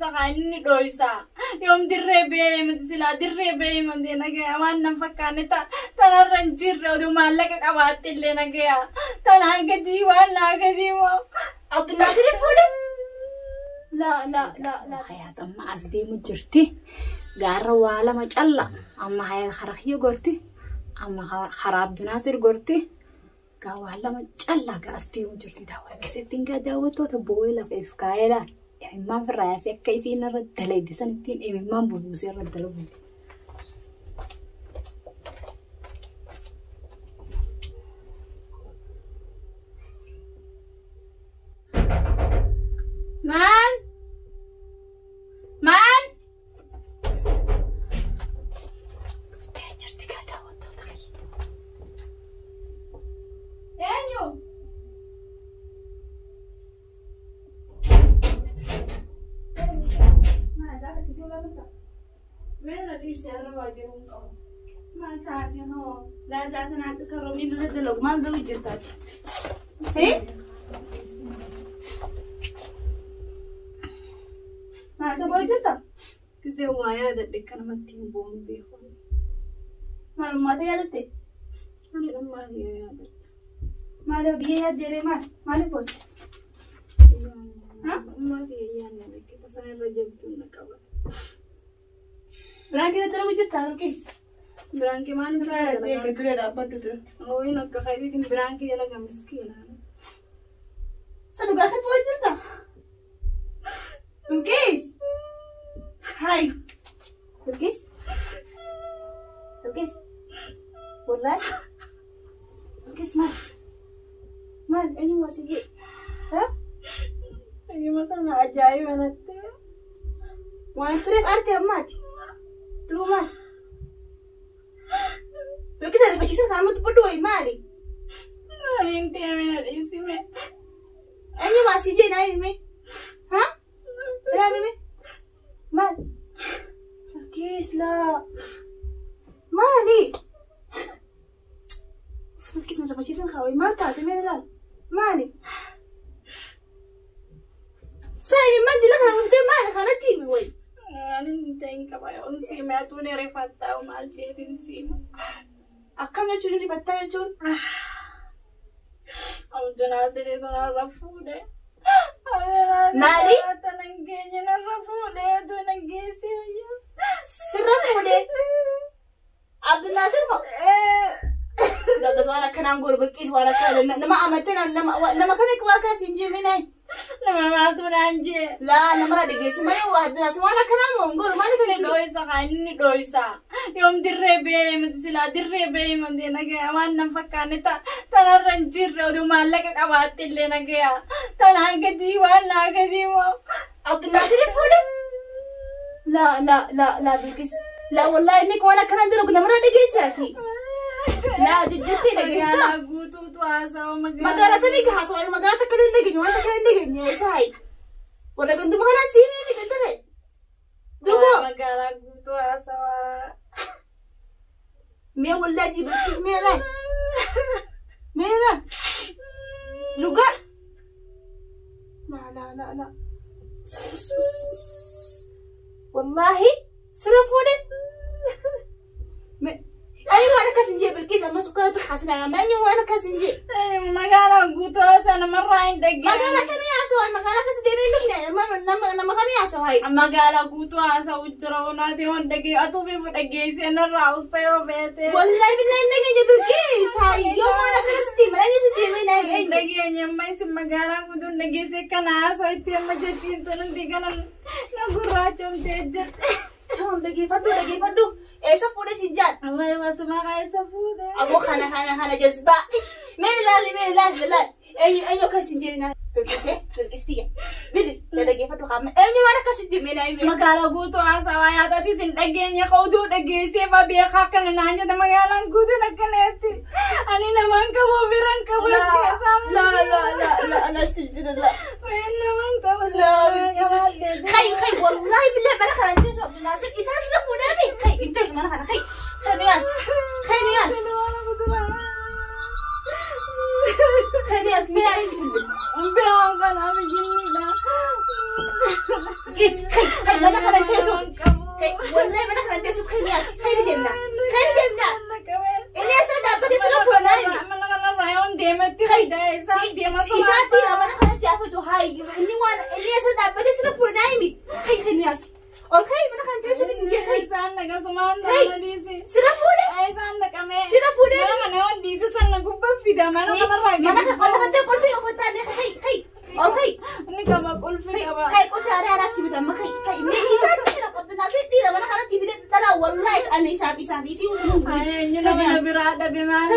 dhoysa kaa inni dhoysa. Yoom dirree ba'ee miti silaa dirree ba'ee miti nagaya waan nan fakkaanne tanarra hin jirre oduu maallaqa qabaatte illee nagaya. Tanaa gadii waan naa gadii moo. Abdulnaasir fuudhe? Laa laa laa laa. Hayaat amma as deemu jirti. Gaarra waa lama calla. Amma hayaat karaa kiyya gorti. Amma karaa Abdunaasir gorti. Gaa waa lama calla gaa as deemu jirti daawwat. Akkasittiin gaa daawwattoota boo'ee lafa if kaa'ee laal. Imimmaan firraa yaasee akka isiin irra dalayde sanittiin imimmaan bubuusee irra dalagu. Maal? Maal? Dhuftee jirti gaa daawwattoota kiyya. Eenyu? Meena dhiisee arrabaa jiru hin qabu. Maal taate hoo? Laazaa kana akka karroomni dura dalagu maal dalagu jirtaati? Eh? Maal isa booda jirta? Gisee waa yaadadhe akkanumatti hin boonu beeku. Maalummaa ta'e yaadatte? Ani dhummaa kiyya yaadadhe. Maal biyya yaaddeeree maal? Maaliif boodde? Dhummaa kiyya yaadne beekita sana irra jabduun na qabata. Biraan keessa dalagu jirta harkeessa? Biraankii maal Biraan isa eega dura dhaabbadhu dura. Ooyin akka khayriitiin biraankii dalaga miskiina. Isa dhugaa kan booda jirta? Bilqiis! Hai! Bilqiis! Bilqiis! Wallahi! Bilqiis maal? Maal eenyu waa si jee? Ha? Ayyuma tana ajaa'iba natti. Waan tureef arte ammaati. Turuu maal? Bilqiis ariifachiisa saamatti boddu wayi maali? Maaliin deemina dhiisime. Eenyu waa si jee naa hime? Ha? Biraa hime? Maal? Bilqiis laa. Maali? Bilqiis na rifachiisan kaawwayi maal taate mee ilaal? Maali? Saa himi dila kana dhuftee maali kanatti himi wayi? Maaliin ta'in qaba yoon siime atuun rifattaa maal jeetiin siima. Akkam jechuun rifattaa jechuun? Abdunaasiri narra fuudhe. Maali? Tanan geenye narra fuudhe otoo nan geesse wayyaa. Sirra fuudhee? Abdulnaasir moo? Laggas waan akkanaan godhu Bilqiis waan akkana nama amantee nama kamii waa akkas hin jiminee? Nama maaltu naan jee. Laa namarraa dhageessi malee waa Abdulnaasir waan akkanaa moo hin godhu maali kan Inni jiru? dhoysa kaa inni dhoysa. Yoom dirree ba'ee miti silaa dirree ba'ee miti nagaya waan nan fakkaanne tanarra hin jirre oduu maallaqa qabaatte illee nagaya. Tanaa gadii waan naa gadii moo. Abdulnaasir fuudhe? Laa laa laa laa Bilqiis. Laa wallaahi inni waan akkanaan dalagu namarraa dhageessi ati. Laa jejjettee dhageessaa. Magaalaa guutuutu haasawa magaalaa. Magaalaa tamii haasawaa magaalaa takka illee hin dhageenye waan takka illee hin dhageenye isa hayi. Warra ganduma kanaa siimee fi kan ta'e. Duuba Magaalaa guutuu haasawaa. mee wallaahi Bilqiis mee laal mee laal dhugaa. Laa laa laa laa. Wallaahi sira fuudhe. Ani waan akkas hin jee Bilqiis amma sukkaaratu xaasinaa amma eenyu waan akkas hin jee. Magaalaa guutuu haasawa namarraa hin dhageenye. Magaalaa kamii haasawaa magaalaa akkas deemee hin dhufne nama kamii haasawaa hayi. Magaalaa guutuu haasa'u jira onaati waan dhagee atuu fi dhageessee narraa usta yoo feete. Wallahi billahi hin dhageenye Bilqiis hayyoo maal akkana sitti hima eenyu sitti hime naa hime Hin eenyu. dhageenye amma isin magaalaa guutuun dhageessee kana haasa'u itti amma jechiin sun hundi kana na gurraachomtee jette. Tamam dhageeffadhu dhageeffadhu eessa fuudhe si jaal. Amma masuma keessa fuudhe. Aboo kana kana kana jazbaa ish mee ilaali mee ilaali ilaali eenyu eenyu akkas hin jedhin Bilqiis Bilqiis tiyya bili na dhageeffadhu qaama eenyu waan akkas sitti hime naa hime. Magaalaa guutuu haasawaa yaadatis hin dhageenye oduu dhageessee fa beekaa akkana naan jedha magaalaan guutuun akkanatti. Ani namaan qabu biran qabu as keessaa. Laa laa laa laa laa sijjira laa. Namaan qabu. Laa Bilqiis خي خي والله بالله ما دخل انت عبد الناصر اساس لفو دامي خي انت ما دخل خي خي نياس خي نياس خي نياس مين عايش بالبل Bilaan kanaaf jinniidha. Bilqiis خي Kai qote aree ana si bita ma kai kai me isaan dhiira qabdu naasir dhiira mana kanatti fide dhala wallahi ani isaaf isaaf isii usunu. Eenyu nama biraa dhabe maal?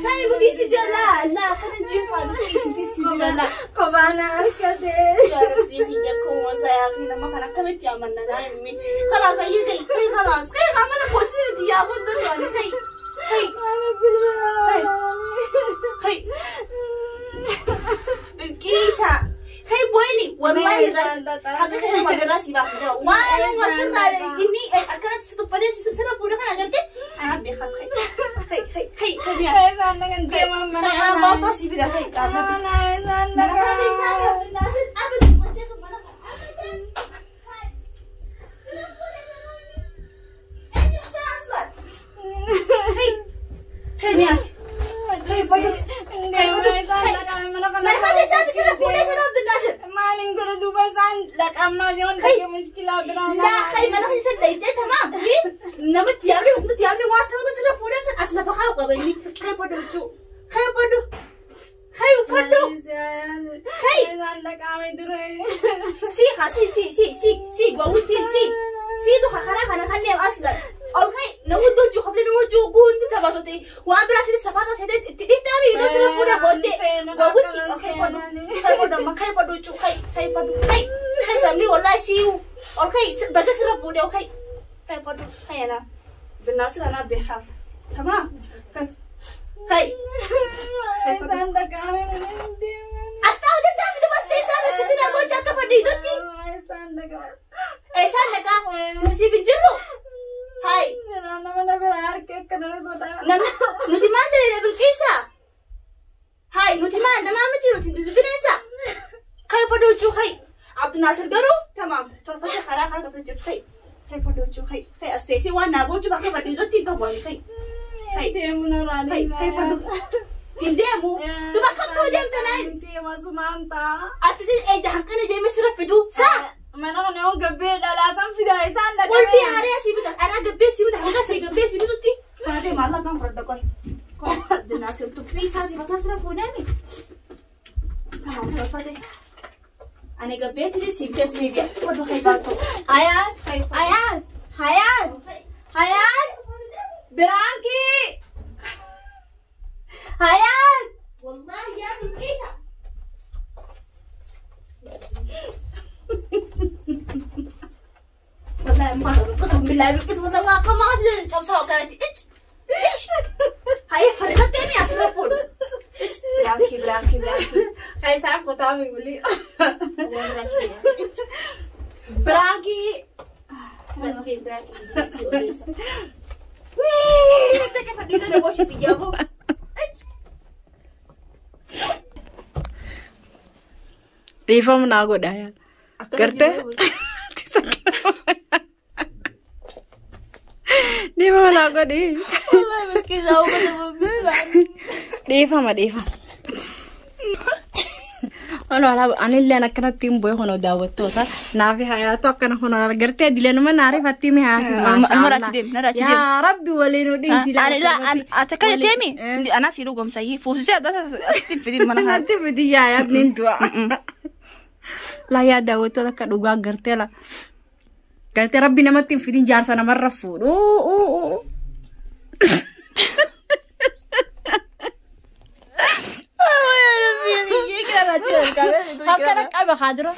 Kai nuti si jala la kana jin ka nuti nuti si jala la. Kophaan harkate. Ya Rabbi kiyya kuma saya nama kana akkamitti amanna naa himmi. Khalaas ayyee kai kai khalaas kai amana kochi miti yaa booda ani kai kai kai Bilqiisa kai boyni wallahi haqa kai nama biraa si baafata waan wasirraa inni akkanatti si tuffatee sirra fuudhe kana agarte anaa beekaa kai kai kai kai kai miyaas Isaan dhaqan deeman mana kai anaa baatoo si fida kai Mana isaan mana kana dhaqan. isaa Naasir abadan wanti mana abadan kai sirra fuudhe sana inni isaa aslan kai kai miyaas Deeman isaan dhaqan mana kana. mana kana isaa sirra fuudhe sana Abdul Naasir Maalin godha duuba isaan dhaqammaa yoon dhaqe mushkilaa biraa. لا خي ما نخلي سد ليتي تمام نمت يامني وقت يامني واسمه بس رفوده اصل فخاو قبلني خي بدو شو خي بدو خي بدو Kai. Isaan dhaqame dure. سي خا سي سي سي سي سي قوتي سي سي دو خلا خلا خلني اصلا او خي نودو جو قبل نودو قول انت تبعتي وان براسي السفاطه سيدت تفتامي نص رفوده بودي قوتي اوكي بدو خي بدو ما خي بدو شو خي خي بدو خي خي سامني والله سيو اوكي بس رفوده اوكي خي بدو خي انا بالناصر انا بخاف تمام خي Isaan dhaqame nan deeman. استودع تعمل بس تيسا بس تسنا بوجه كفديدتي Isaan dhaqame. ايسان هكا نسيب الجلو هاي Nama mana biraa harka akkana godha. Nuti maal daleena Bilqiisa? Hai, nuti maal namaa miti nuti bineensa. Kai fadoochuu kai. Abdinaasir garuu tamaam tolfatee karaa kana tolfatee jirtu kai. Kai fadoochuu kai. Kai as teessee waan naa boochuu bakka fadhiidotti hin qabu ani kai. Kai Deemu narraa kai kai fadhu. Hin deemu. Duba kamtoo deemta naayin. Deema sumaan ta'a. As teessee eeyda hanqina deemee sirra fiduu. Saa. Mana kana yoon gabbee dhalaasan fidaa isaan dhaqame. Qulfii haaree asii bita. Anaa gabbee si bita. Hanga asii gabbee si bitutti. Kana ta'e maallaqaan fudhadha qoy. Qoy Abdinaasir tuffii isaa si mataa sirra fuudhani. Tamaam tolfate. Ani gabbee tuni si bitees ni biya. Fudhu kai baatoo. Hayat, Hayat, Hayat, Hayat, Biraanki, Hayat. Wallahi yaa Bilqiisa. Wallahi ma qasam billahi Bilqiisa wallahi waa kama asi cabsaa kanatti ich ich. Haye fariifattee mi asirra fuudhu. Ich biraanki biraanki biraanki. Hai isaan qotaa mi wuli. Biraanki Biraanki. biraanki si odeessa. Wii take fadhiidoo booshitti yaaboo. Dhiifama naa godha Hayat. Gartee? Dhiifama naa godhi. Wallahi Bilqiisa uummata Dhiifama dhiifama. Ono anilleen akkanatti hin bu'e hono daawwattoota. Naafi hayaatu akkana hono gartee dilenuma naarifattii mi hayaatu. Narra achi deemi, narra achi deemi. Yaa Rabbi waliin nu dhiisi. Ani la ati akka jetteemi anaa si dhugomsayyii fuusisee adda asitti fidin mana kana. Natti fidi yaa yaadni hin du'a. La yaa daawwattoota akka dhugaa gartee la. Gartee Rabbi namatti hin fidin jaarsa namarra fuudhu. Akkana qaba haadura.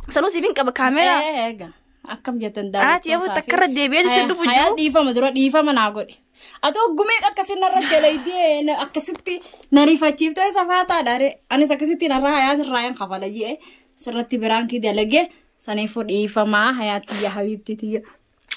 Sanuu siifin qaba kaameraa. Eega akkam jettan Ati yoo takka irra deebi'ee si dhufu Hayaa jiru. dhiifama dura dhiifama naa godhe. Ati oggumee akkasiin narra dalaydee akkasitti na rifachiiftee safaataadha re. Anis akkasitti narra hayaa sirraa hin kafala jee sirratti biraankii dalagee saniifuu dhiifamaa hayaatiyya habiibtitiyya.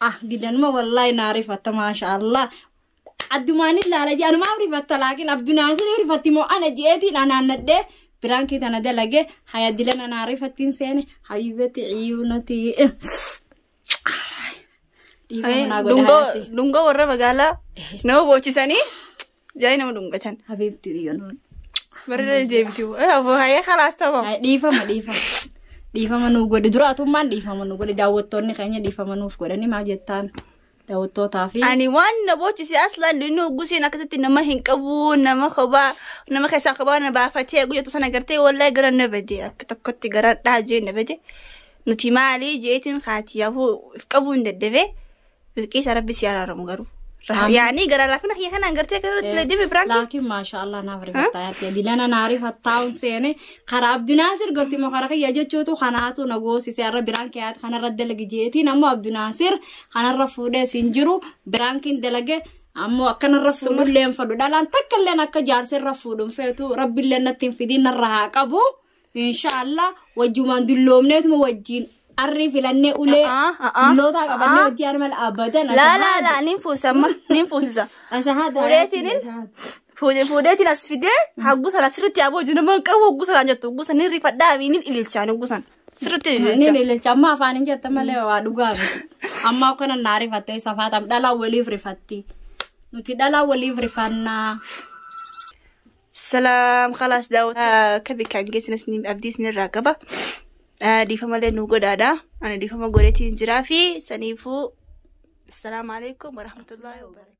Ah gidanuma wallaahi naa rifatta maasha Allah. Addumaan ilaala jee anumaaf rifatta laakiin abdunaasir rifatti moo ana jeetiin anaannadhee biraankii tana dalagee hayaa dilana naa rifattiin seene habiibati ciyuunati. Dhiifama naa godhe hayaatti. Dungoo warra magaalaa nama boochisanii jaayii nama dhungatan. Habiibti xiyyoon. Barra deebitu. Hayya khalaas ta'u. Dhiifama dhiifama. Dhiifama nuuf godhe dura atummaan dhiifama nuuf godhe daawwattoonni keenya dhiifama nuuf godhani maal jettaan. Daawwattootaa fi. Ani waan na boochise aslaan inni hogguseen akkasitti nama hin qabu, nama kophaa, nama keessaa kophaa na baafatee guyyatu sana gartee, wallahi gara na bade, akka tokkotti gara dhaajee na bade. Nuti maali jeetiin haatiyaafuu if qabuu hin dadhabee. Bilqiisa, Rabbi si araaramu garuu. Yaani gara laafina kiyya kanaan gartee gara irratti deeme biraan. Laakiin maasha Allah, naaf rifattaa yaadde. Dilana naa rifattaa hun seene karaa Abdinaasir gorti moo karaa kiyya jechuutu kanaatu na goosise. Har'a biraan kiyyaati kanarra dalagi jeetiin, ammoo Abdinaasir kanarra fuudhee siin jiru biraankiin dalage, ammoo akkanarra fuudhullee hin fadhu. Dhalaan takka illeen akka jaarsirra fuudhuun feetu, rabbillee natti hin fidiin, narra haa qabu. Inshaallah wajjumaan dulloomneetuma wajjiin arrii filannee ulee dullootaa qabannee wajjii armal abadan. Laa laa laa, nin fuusamma, nin fuusisa. Ashahaada. Fuudheetinin fuudheetiin as fidee hagguu sana sirriitti yaaboo jiru nama hin qabu hagguu sanaan jettu, hagguu sana nin rifadhaa fi nin ililchaan hagguu sana sirriitti Ni ililcha. ililcha amma afaan hin jette malee waa dhugaa miti. Amma akkana naa rifattee safaatam, dhalaa waliif rifatti. Nuti dhalaa waliif rifannaa. Salaam, khalaas, daawwata kabi kan geessinas ni abdii isinirraa qaba. Dhiifama illee nu godhaadha. Ani dhiifama godheetiin jiraa fi saniifuu, assalaamu alaikum warahmatullaahi wabarakatuh.